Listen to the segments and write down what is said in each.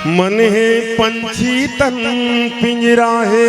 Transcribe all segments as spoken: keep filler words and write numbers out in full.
मन हे पंछी तन पिंजरा हे,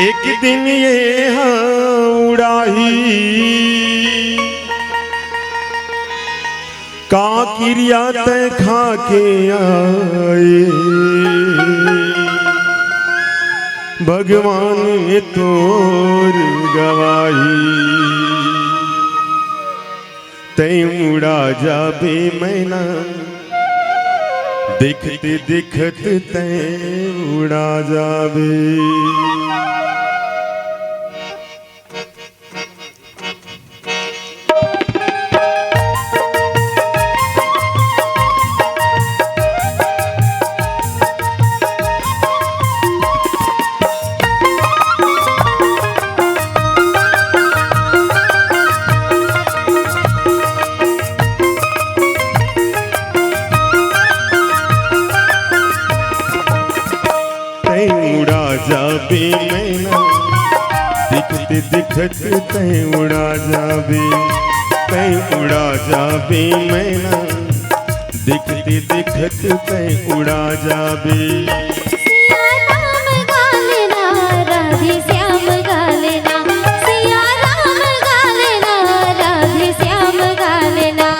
एक दिन ये ह उड़ाही। का किरिया तै खा के आए, भगवान ये तोर गवाही। तै उड़ा जाबे मैना, देखत देखत तै उड़ा जाबे। तै उड़ा जाबे मैना, दिखत दिखत तै उड़ा जाबे। तै उड़ा जाबे मैना, दिखत दिखत तै उड़ा जाबे। सिया राम गालना, राधे श्याम गालना, सिया राम गालना, राधे श्याम गालना।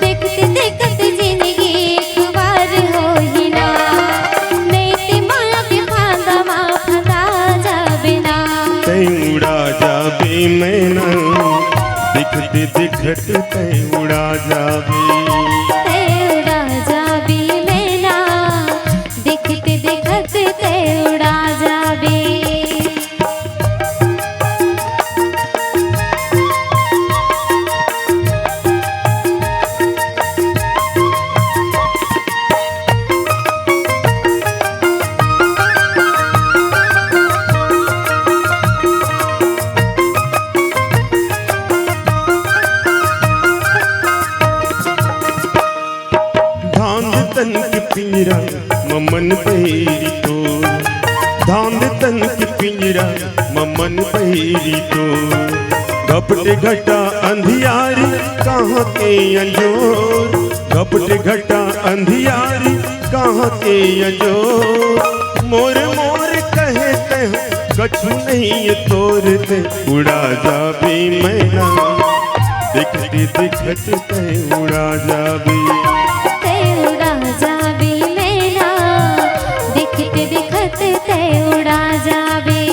देखत देखत जिनगी खुवार होही ना, नइ ते माया के फांदा मा फंदा जाबे ना। तै उड़ा जाबे मैना, दिखत दिखत तै उड़ा जाबे। तै उड़ा जाबे मैना, देखत देखत तै उड़ा जाबे। धांध तन के पिंजरा म मन बहेरी तोर, धांध तन के पिंजरा म मन बहेरी तोर। घपट घटा अंधियारी कहाँ के अंजोर, घपट घटा अंधियारी कहाँ के अंजोर। मोर मोर कहे तै कछु नहीं ये तोर, तै उड़ा जाबे मैना, दिखत दिखत तै उड़ा जाबे। तै उड़ा जाबे मैना, दिखत दिखत तै उड़ा जाबे।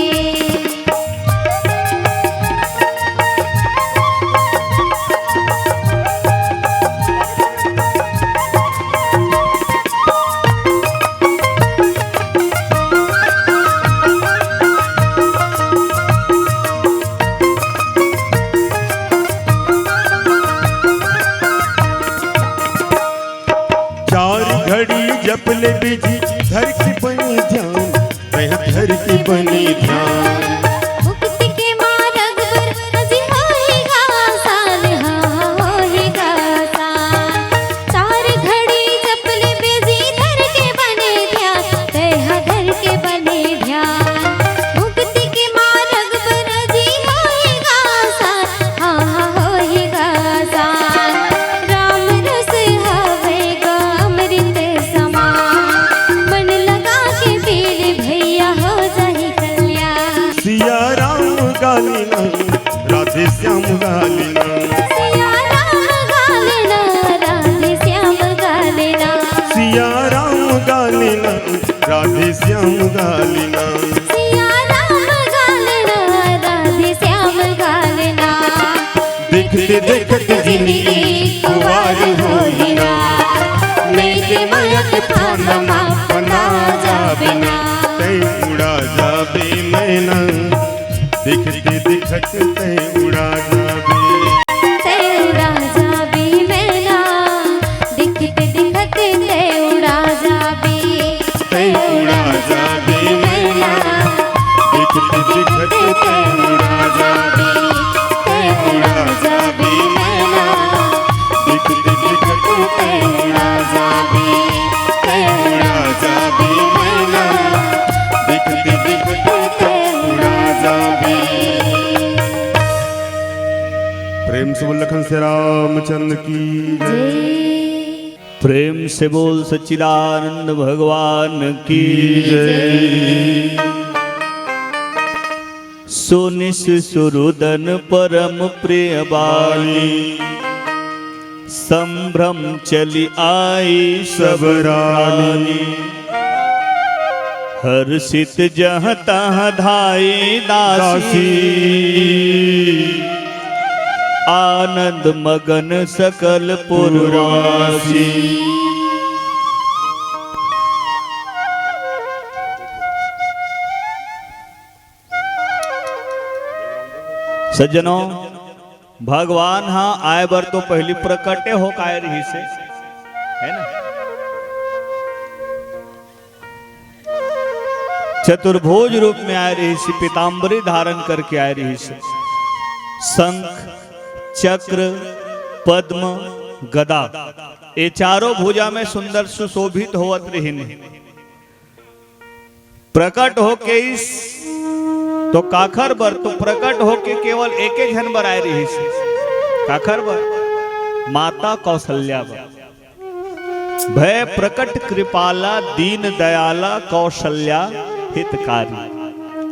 चार घड़ी जप ले बिजी धर के बने ध्यान, तैं धर के बने ध्यान। मुक्ति के मारग बर अजी होही गा आसान, हाँ, हाँ, होही गा आसान। चार घड़ी जप ले बिजी धर के बने ध्यान, तैं धर के बने ध्यान। मुक्ति के मारग बर अजी होही गा आसान, हाँ, हाँ, होही गा आसान। राम रस हवे गा अमृत समान, मन लगा के पी ले भैया हो जाही कल्याण। सिया राम गालिना, राधे श्याम गालिना। सिया राम गालिना, राधे श्याम गालिना। सिया राम गालिना, राधे श्याम गालिना। सिया राम गालना, राधे श्याम गालना। देखत देखत जिनगी खुवार होही ना, नइ ते माया के फांदा मा फंदा जाबे ना। तैं उड़ा जाबे मैना, देखत देखत तैं उड़ा जाबे। तैं उड़ा जाबे मैना, देखत देखत तैं उड़ा जाबे। तैं उड़ा जाबे मैना, देखत देखत तैं उड़ा जाबे। तैं उड़ा जाबे मैना, देखत देखत तैं उड़ा जाबे। तैं उड़ा जाबे मैना, देखत देखत तैं उड़ा जाबे। प्रेम से बोल लखन से रामचंद्र की जय। प्रेम से बोल सच्चिदानंद भगवान की जय। सुनिस सुरुदन परम प्रिय बानी, संभ्रम चली आई सब रानी। हर्षित जहाँ तहाँ धाई दासी, दासी। आनंद मगन सकल पुरवासी। सज्जनों, भगवान हा आए बर तो पहली प्रकटे होके आए रहिस हे, है ना? चतुर्भुज रूप में आए रहिस हे, पीताम्बरी धारण करके आए रहिस हे। शंख, चक्र, पद्म, गदा, ये चारों भुजा में सुंदर सुशोभित होवत रहिन हे। प्रकट होके आइस तो काखर बर, तो प्रकट होके केवल एके झन बर आए रहिस। काखर बर? माता कौशल्या बर। भय प्रकट कृपाला दीन दयाला कौशल्या हितकारी।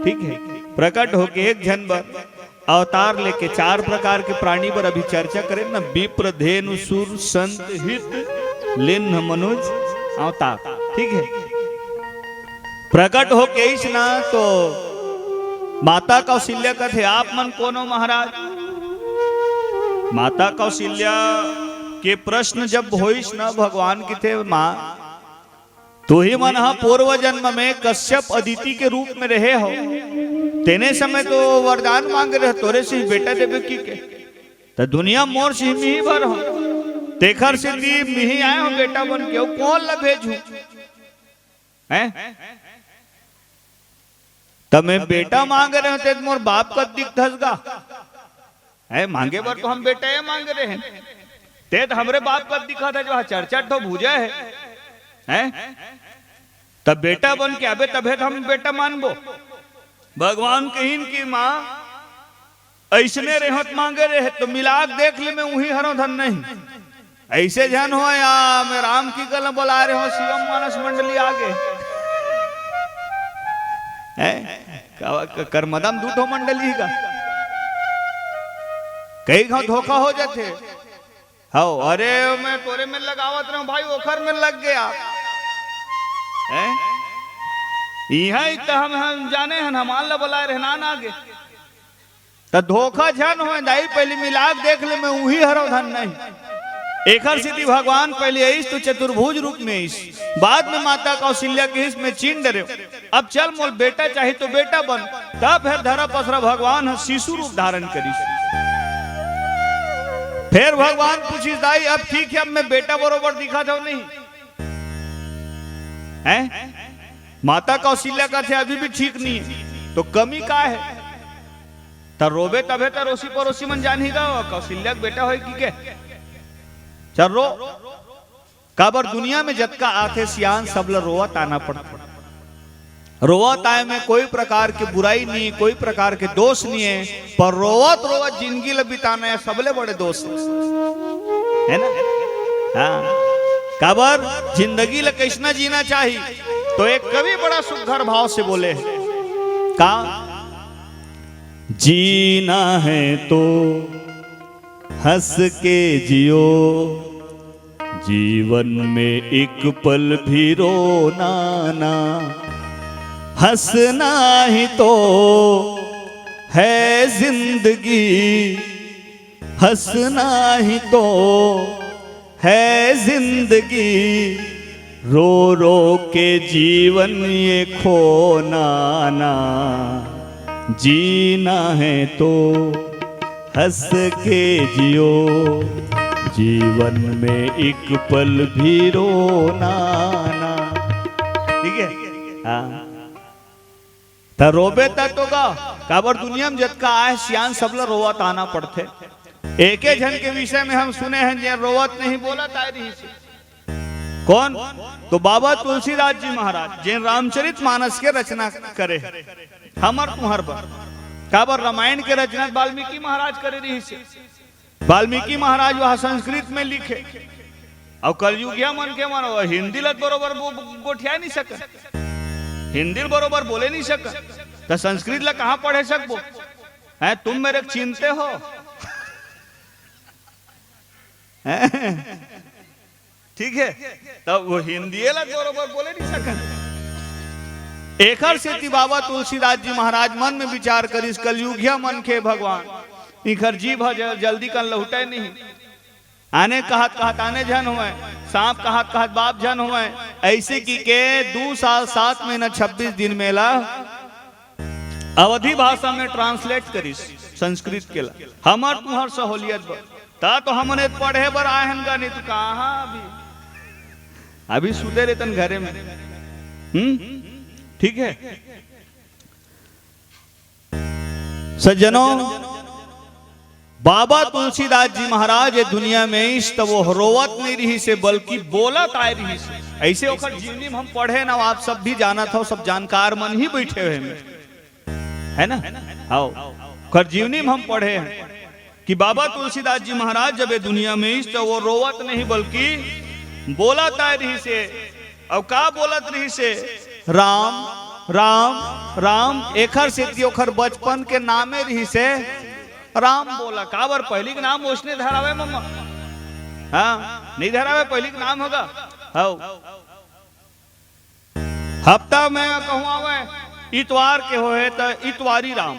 ठीक है, प्रकट होके एक झन बर अवतार लेके चार प्रकार के प्राणी पर अभी चर्चा करेन ना, विप्र, धेनु, सुर, संत, हित, लिन्न, मनुज, अवतार। ठीक है, प्रकट होके आइस ना तो माता कौशल्या कथे, "आप मन कोन हो महाराज?" माता कौशल्या के प्रश्न जब होइस ना, भगवान कथे, "माँ, तुही मन ह पूर्व जन्म में कश्यप अदिति के रूप में रहे हो, तेने समय तो वरदान मांगे रहे, तोरे से ही बेटा देबे कहिके। त दुनिया मोर से ही मिही भर हो, तेखर सेती मिही आए हो बेटा बन के, अउ कोन ला भेजहूं? हैं? त मैं बेटा मांगे रहे हो, ते मोर बाप कस दिखथस गा।" हैं, मांगे बर तो हम बेटा ये मांगे रहे हैं। ते तो हमरे बाप कस दिखत हे, जो हा चार चार ठो भुजा हे। हैं? तब बेटा बन के आबे, तभे तो हम बेटा मानबो। भगवान कहिन कि माँ, अइसने रहे हो त मांगे रहे, तो मिला के देख ले, मैं उही हरों धन नहीं। अइसे झन हो या, मैं राम की गल बोला रहे हो, शिवम मानस मंडली आगे। हैं? का, क-, करमदा म दू ठो मंडली का? कई घाव धोखा हो जाथे। हव, अरे मैं तोरे में लगावत रहे हो भाई, ओखर में लग गया। हैं? इहाँ ही त हम, हम जाने हन, हमान ला बोलाए रहे ना, ना आगे। त धोखा झन होय दाई, पहली मिला के देख ले, मैं उही हरों धन नहीं। एखर सेती भगवान पहली आइस तो चतुर्भुज रूप में आइस, बाद में माता कौशल्या कहिस, "मैं चिन डरेंव, अब चल मोला बेटा चाही तो बेटा बन।" तब फेर धरा पसरा भगवान ह शिशु रूप धारण करिस। फेर भगवान पूछिस, "दाई, अब ठीक है, अब मैं बेटा बरोबर दिखत हंव नहीं?" हैं? माता कौशल्या कथे, "अभी भी ठीक नहीं है, तो कमी का है?" त रोबे तभे त अरोसी परोसी मन जानही गा, कौशल्या के बेटा होय कहिके। चल रो। काबर दुनिया में जतका आथे सियान, सब ल रोवत आना पड़थे। रोवत आए में कोई प्रकार के बुराई नहीं, कोई प्रकार के दोष नहीं है, पर रोवत रोवत जिंदगी ल बिताना ये सबले बड़े दोष हे। है ना? हाँ। काबर जिंदगी ल कइसना जीना चाही, तो एक कवि बड़ा सुघर भाव से बोले हे। का? जीना है तो हंस के जियो, जीवन में एक पल भी रोना ना। हंसना ही तो है जिंदगी, हंसना ही तो है जिंदगी, रो रो के जीवन ये खोना ना। जीना है तो हंस के जियो, जीवन में एक पल भी रोना ना।" ठीक है? हाँ। त रोबे त तो गा, काबर दुनिया में जतका आए सियान, सबला रोवत आना पड़थे। एके झन के विषय में हम सुने हन, जे रोवत नहीं बोलत आए रहिस हे। कौन? तो बाबा तुलसीदास जी महाराज, जेन रामचरित मानस के रचना करे हे, हमर तुंहर बर। काबर रामायण के रचना वाल्मीकि महाराज करे रहिस हे। वाल्मीकि महाराज वह संस्कृत में लिखे, अउ कलयुगिया मन के मन वो हिंदी ल बरोबर बो-, गोठिया नहीं सकन, हिंदी ल बरोबर बोले नहीं सकन, त संस्कृत ल कहाँ पढ़े सकबो? हैं, तुम मेरे चिंते हो? हैं? ठीक है, तब वो हिंदी ल बरोबर बोले नहीं सकन। एकर सेती बाबा तुलसीदास जी महाराज मन में विचार करिस, कलयुगिया मनखे भगवान, इखर जीभ ह ज-, जल्दी कन लहुटे नहीं। आने कहत कहत आने झन होवय, सांप कहत कहत बाप झन होवय। ऐसे की के दू साल सात महीना छब्बीस दिन में ला अवधी भाषा में translate करिस संस्कृत के ला, हमर तुहर सहूलियत बर। ता तो हमन ए पढ़े बर आए हन गा, नहीं तो कहाँ अभी, अभी सुते रहतन घरे में। हम्म, ठीक है सज्जनों, बाबा तुलसीदास जी महाराज ये दुनिया में इस त वो रोवत नहीं रहिस हे, बल्कि बोलत आए रहिस हे। ऐसे ओकर जीवनी में हम पढ़े ना, आप सब भी जानत हो, सब जानकार मन ही बैठे हुए हैं, है ना? हाँ, ओकर जीवनी में हम पढ़े हैं कि बाबा तुलसीदास जी महाराज जब ये दुनिया में इस त वो रोवत नहीं, बल्कि बोलत आए रहिस हे। अउ का बोलत रहिस हे? राम, राम, राम। एखर सेती ओखर बचपन के नामे रहिस हे राम बोला। काबर? पहिली के नाम ओसने धरावे मम्मा। हाँ, नहीं धरावे, पहिली के नाम होगा। हव। हफ्ता में कहूँ आवे, इतवार के होए त इतवारी राम,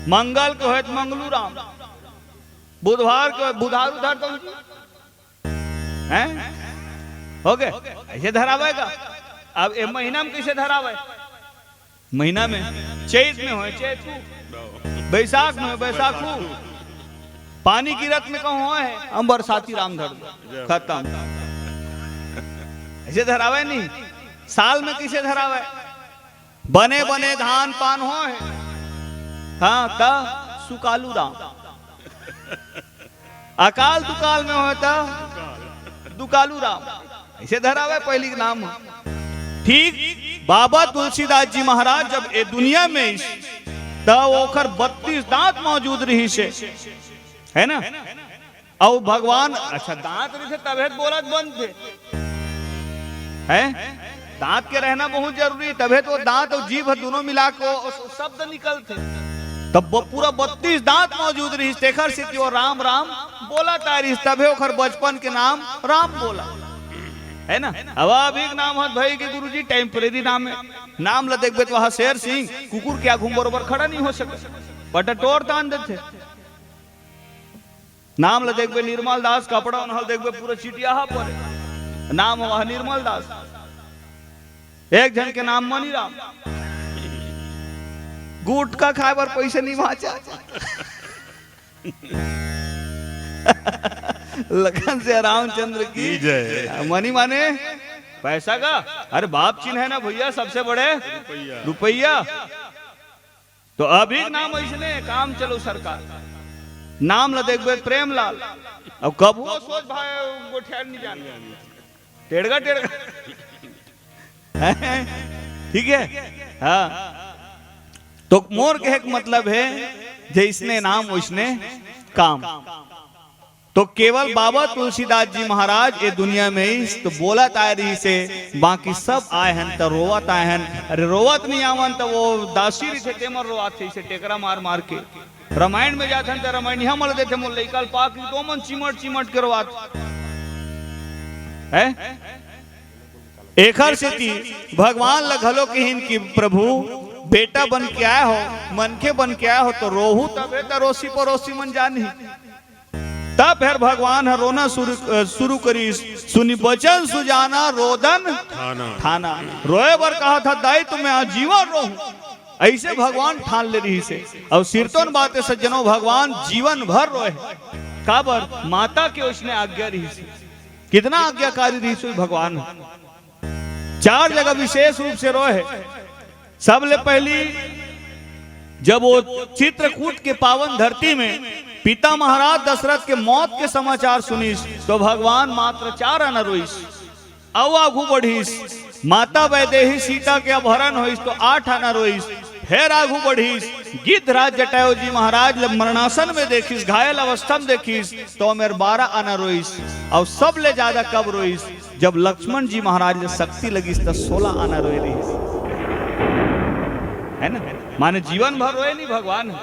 मंगल के होए त मंगलू राम, बुधवार के होए, बुधारू धर तो हैं? हो गए? ऐसे धरावे का। अब ए महीना में कैसे धरावे? महीना में, चैत में होए चैतू, बैसाख में होए बैसाखू, पानी गिरत में कहूँ होए, हम बरसाती राम धर दो। खत्म। ऐसे धरावे नहीं। साल में कैसे धरावे? बने बने धान पान होए, हाँ, त सुकालू राम। अकाल दुकाल में होए त दुकालू राम। ऐसे धरावे पहिली के नाम। ठीक बाबा तुलसीदास जी महाराज जब ए दुनिया में आइस, त ओखर बत्तीस दांत मौजूद रहिस हे, है ना? अउ भगवान, अच्छा, दांत रहिथे तभे तो बोलत बनथे, हैं? दांत के रहना बहुत जरूरी, तभे तो दांत अउ जीभ दोनों मिला के वो शब्द निकलथे। तब वो पूरा बत्तीस दांत मौजूद रहिस, तेखर सेती वो राम राम बोलत आए रहिस, तभे ओखर बचपन के नाम राम बोला, है ना? अब अभी के नाम हत भाई के गुरुजी temporary नाम है, नाम ला देखबे तो वहां शेर सिंह कुकुर के आगू में बरोबर खड़ा नहीं हो सके, पटटोर तान देथे। नाम ला देखबे निर्मल दास, कपड़ा उन्हल देखबे पूरा चिटियाहा परे। नाम हवा निर्मल दास। एक झन के नाम मनीराम। गुटखा खाए बर पैसे नहीं बांचा। लखन से रामचंद्र की की जय। मनी माने पैसा का। अरे बाप चिन्ह है ना भैया, सबसे बड़े रुपया। रुपया। तो अभी के नाम ऐसने काम चलो सरकार, नाम ला देखबे प्रेमलाल, अब कबो सोच भाई गोठियार नहीं जाने, टेढ़गा टेढ़गा। ठीक है, हाँ। तो मोर कहे के मतलब है, जैसने नाम वैसने काम। तो केवल बाबा तुलसीदास जी महाराज ये दुनिया में ही तो बोलत आए रहिस हे, बाकी सब आए हन त रोवत आए हन। अरे रोवत नहीं आवन त वो दासी रहिथे तेमन रोवत थे, इसे टेकरा मार मार के। रामायण में जाथन त रामायणिया मन देथे, मोर लइका ल पाक तो मन चिमट चिमट के रोवत है। एखर सेती भगवान ल घलो कहिन कि प्रभु बेटा बन के आए हो, मनखे बन के आए हो तो रोहू तभे त रोसी परोसी मन जानही। तब फेर भगवान ह रोना शुरू, अ, शुरू करिस। सुनि बचन सुजाना रोदन ठाना। ठाना। रोए बर कहा था दाई, तो मैं आज जीवन रोहूं। ऐसे भगवान ठान ले रहिस हे। अउ सिरतोन बात हे सज्जनों, भगवान जीवन भर रोए। काबर? माता के उसने आज्ञा रहिस हे। कितना आज्ञाकारी रहिस हे भगवान। चार जगह विशेष रूप से रोए हे। सबले पहली, जब वो चित्रकूट के पावन धरती में पिता महाराज दशरथ के मौत के समाचार सुनिस, तो भगवान मात्र चार आना रोइस। अउ आगू बढ़िस, माता वैदेही सीता के अपहरण होइस, तो आठ आना रोइस। फेर आगू बढ़िस, गिद्धराज जटायु जी महाराज ल मरणासन में देखिस, घायल अवस्था में देखिस, त ओमेर बारह आना रोइस। अउ सबले ज्यादा कब रोइस? जब लक्ष्मण जी महाराज ल शक्ति लगिस, त सोलह आना रोए रिहिस, है ना? माने जीवन भर रोए नहीं भगवान ह।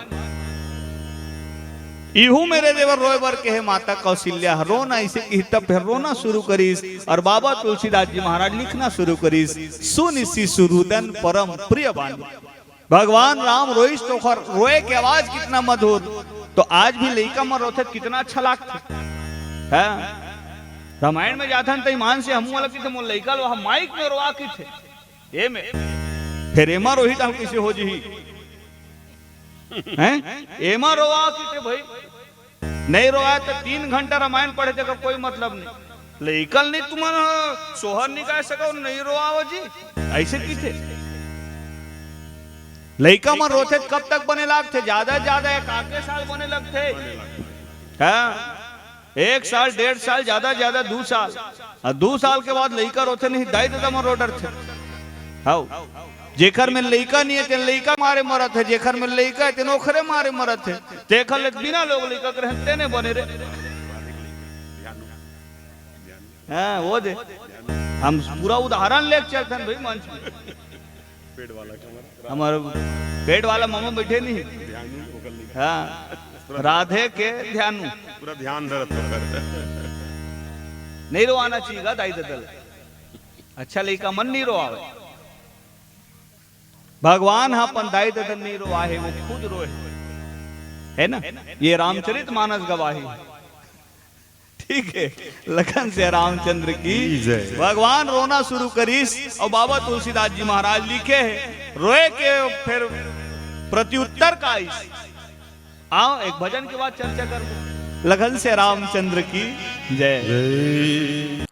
इहू मेरे देवर रोए बर कहे माता कौशल्या ह, रोना अइसे किहिस, तब फेर रोना शुरू करिस। अउ बाबा तुलसीदास जी महाराज लिखना शुरू करिस, सुनि शिशु रुदन परम प्रिय बानी। भगवान राम रोइस त ओखर रोए के आवाज कितना मधुर। त आज भी लइका मन रोथे त कितना अच्छा लागथे। हैं? रामायण में जाथन त ईमान से हमू वाला किथे, मोर लइका ल वहाँ माइक में रोवा किथे। ए में। फेर एमा रोही त हम कइसे हो जही? हैं? एमा रोवा किथे भाई। नहीं रोवा त तीन घंटा रामायण पढ़े, तेकर कोई मतलब नहीं। लइका ल नहीं तुमन ह सोहर नहीं गाय सको, नहीं रोवाओ जी, अइसे किथे। लइका मन रोथे त कब तक बने लागथे? ज्यादा से ज्यादा एक आधे साल बने लगथे। हाँ, एक साल, डेढ़ साल, ज्यादा से ज्यादा दू साल। अउ दू साल के बाद लइका रोथे नहीं, दाई ददा मन रो डरथे। हव, जेकर में लइका नहीं हे, तेन लइका मारे मरत हे, जेकर में लइका हे, तेन ओखरे मारे मरत हे। तेखर ले बिना लोग लइका के रहन, तेने बने रे। हाँ, वो दे। हम पूरा उदाहरण लेके चलथन भाई मंच में। पेट वाला के हमारा। हमर पेट वाला मामा बैठे नहीं। ध्यानु ओकर लिखा। हाँ, राधे के ध्यानु। पूरा ध्यान धरत ओकर। नहीं रोवाना चाहिए गा दाई ददा ल। अच्छा लइका मन नहीं रोवावे। भगवान ह अपन दाई ददा ल नहीं रोवाहे, वो खुद रोए, है ना? ये रामचरित मानस गवाही। ठीक है, लखन से रामचंद्र की की जय। भगवान रोना शुरू करिस अउ बाबा तुलसीदास जी महाराज लिखे हे, रोए के फेर प्रत्युत्तर का आइस। आओ, एक भजन के बाद चर्चा करबो। लखन से रामचंद्र की जय। जय।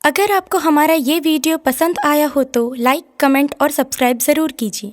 अगर आपको हमारा ये वीडियो पसंद आया हो तो लाइक, कमेंट और सब्सक्राइब ज़रूर कीजिए।